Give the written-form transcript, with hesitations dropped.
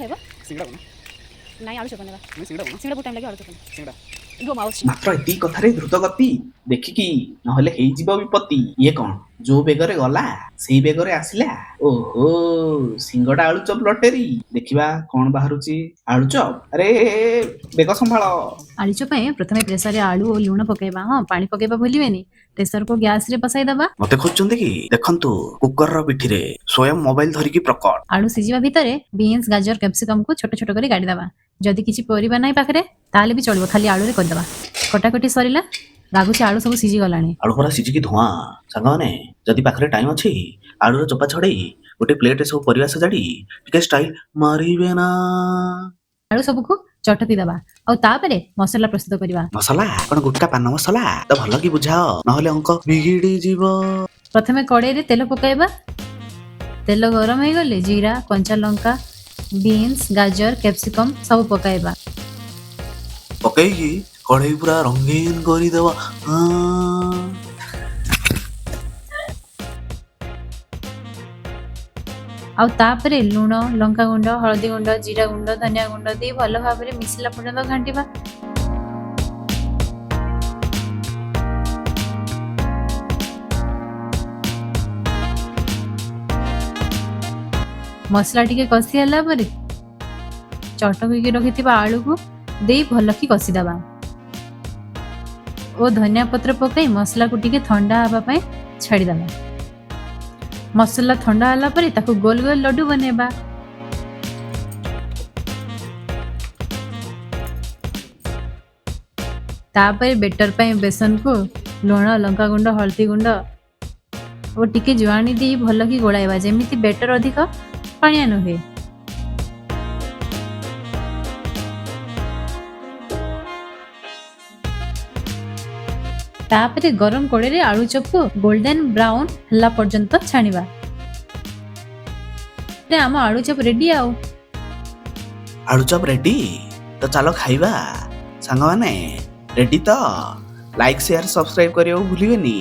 ଖାଇବ? ସିଙ୍ଗଡ଼ା ବନା। ନାଇଁ, ଆଳୁ ଚପ ନେବା। ନାଇଁ, ସିଙ୍ଗଡ଼ା ବନା। ସିଙ୍ଗଡ଼ା ବହୁତ ଟାଇମ୍ ଲାଗିବ, ଆଳୁ ଚପ ନେବା। ସିଙ୍ଗଡ଼ା। ରୁହ, ମୁଁ ଆସୁଛି। ମାତ୍ର ଏତିକି କଥାରେ ଦ୍ରୁତ ଗତି ଦେଖିକି, ନହେଲେ ହେଇଯିବ ବିପତ୍ତି। ଇଏ କଣ, ଯୋଉ ବେଗରେ ଗଲା ସେଇ ବେଗରେ ଆସିଲା। ଓହୋ, ସିଙ୍ଗଡା ଆଳୁଚପ ଲଟେରୀ। ଦେଖିବା କଣ ବାହାରୁଛି। ଆଳୁଚପ। ଆରେ, ବେଗ ସମ୍ଭାଳ। ଆଳୁଚପ ପାଇଁ ପ୍ରଥମେ ପ୍ରେସରରେ ଆଳୁ ଓ ଲୁଣ ପକାଇବା। ହଁ, ପାଣି ପକାଇବା ଭୁଲିବେନି। ପ୍ରେସରକୁ ଗ୍ୟାସରେ ବସାଇଦେବା। ମତେ ଖୋଜୁଛନ୍ତି କି? ଦେଖନ୍ତୁ, କୁକରର ପିଠିରେ ସ୍ୱୟଂ ମୋବାଇଲ ଧରିକି ପ୍ରକଟ। ଆଳୁ ସିଝିବା ଭିତରେ ବିନ୍ସ, ଗାଜର, କ୍ୟାପ୍ସିକମକୁ ଛୋଟ ଛୋଟ କରି କାଟିଦେବା। ଯଦି କିଛି ପରିବା ନାହିଁ ପାଖରେ, ତାହେଲେ ବି ଚଳିବ, ଖାଲି ଆଳୁରେ କରିଦେବା। କଟାକଟି ସରିଲା, ଲାଗୁଛି ଆଳୁ ସବୁ ସିଝିଗଲାଣି। ଆଳୁ ପୁରା ସିଝିକି ଧୂଆଁ। ସାଙ୍ଗମାନେ, ଯଦି ପାଖରେ ଟାଇମ ଅଛି, ଆଳୁର ଚୋପା ଛଡେଇ ଗୋଟେ ପ୍ଲେଟରେ ସବୁ ପରିବା ସଜାଡି ଟିକେ ଷ୍ଟାଇଲ ମାରିବେ ନା? ଆଳୁ ସବୁକୁ ଚଟକି ଦେବା ଆଉ ତାପରେ ମସଲା ପ୍ରସ୍ତୁତ କରିବା। ମସଲା କଣ, ଗୁଟକା ପାନ ମସଲା ତ? ଭଲ କି ବୁଝାଅ, ନହେଲେ ଅଙ୍କ ବିଗିଡି ଯିବ। ପ୍ରଥମେ କଡ଼େଇରେ ତେଲ ପକାଇବା। ତେଲ ଗରମ ହେଇଗଲେ ଜିରା, କଞ୍ଚା ଲଙ୍କା, ବିନ୍ସ, ଗାଜର, କ୍ୟାପ୍ସିକମ ସବୁ ପକାଇବା। ପକେଇକି କଢେଇ ପୁରା ରଙ୍ଗୀନ କରିଦେବା, ହଁ। ଆଉ ତାପରେ ଲୁଣ, ଲଙ୍କା ଗୁଣ୍ଡ, ହଳଦୀ ଗୁଣ୍ଡ, ଜିରା ଗୁଣ୍ଡ, ଧନିଆ ଗୁଣ୍ଡ ଦେଇ ଭଲ ଭାବରେ ମିଶିଲା ପର୍ଯ୍ୟନ୍ତ ଘାଣ୍ଟିବା। ମସଲା ଟିକେ କଷି ହେଲା ପରେ ଚଟକିକି ରଖିଥିବା ଆଳୁକୁ ଦେଇ ଭଲକି କଷିଦେବା ଓ ଧନିଆ ପତ୍ର ପକାଇ ମସଲାକୁ ଟିକେ ଥଣ୍ଡା ହେବା ପାଇଁ ଛାଡ଼ିଦେବା। ମସଲା ଥଣ୍ଡା ହେଲା ପରେ ତାକୁ ଗୋଲ ଗୋଲ ଲଡୁ ବନେଇବା। ତାପରେ ବେଟର ପାଇଁ ବେସନକୁ ଲୁଣ, ଲଙ୍କାଗୁଣ୍ଡ, ହଳଦୀ ଗୁଣ୍ଡ ଓ ଟିକେ ଜୁଆଣି ଦେଇ ଭଲକି ଗୋଳାଇବା, ଯେମିତି ବେଟର ଅଧିକ ପାଣିଆ ନୁହେଁ। ତାପରେ ଗରମ କଡ଼େଇରେ ଆଳୁ ଚପକୁ ଗୋଲ୍ଡେନ ବ୍ରାଉନ ହେଲା ପର୍ଯ୍ୟନ୍ତ ଛାଣିବା। ଆମ ଆଳୁ ଚପ ରେଡି ଆଉ। ଆଳୁଚପ ରେଡି ତ, ଚାଲ ଖାଇବା। ସାଙ୍ଗମାନେ, ରେଡି ତ? ଲାଇକ୍, ସେୟାର, ସବସ୍କ୍ରାଇବ କରିବାକୁ ଭୁଲିବେନି।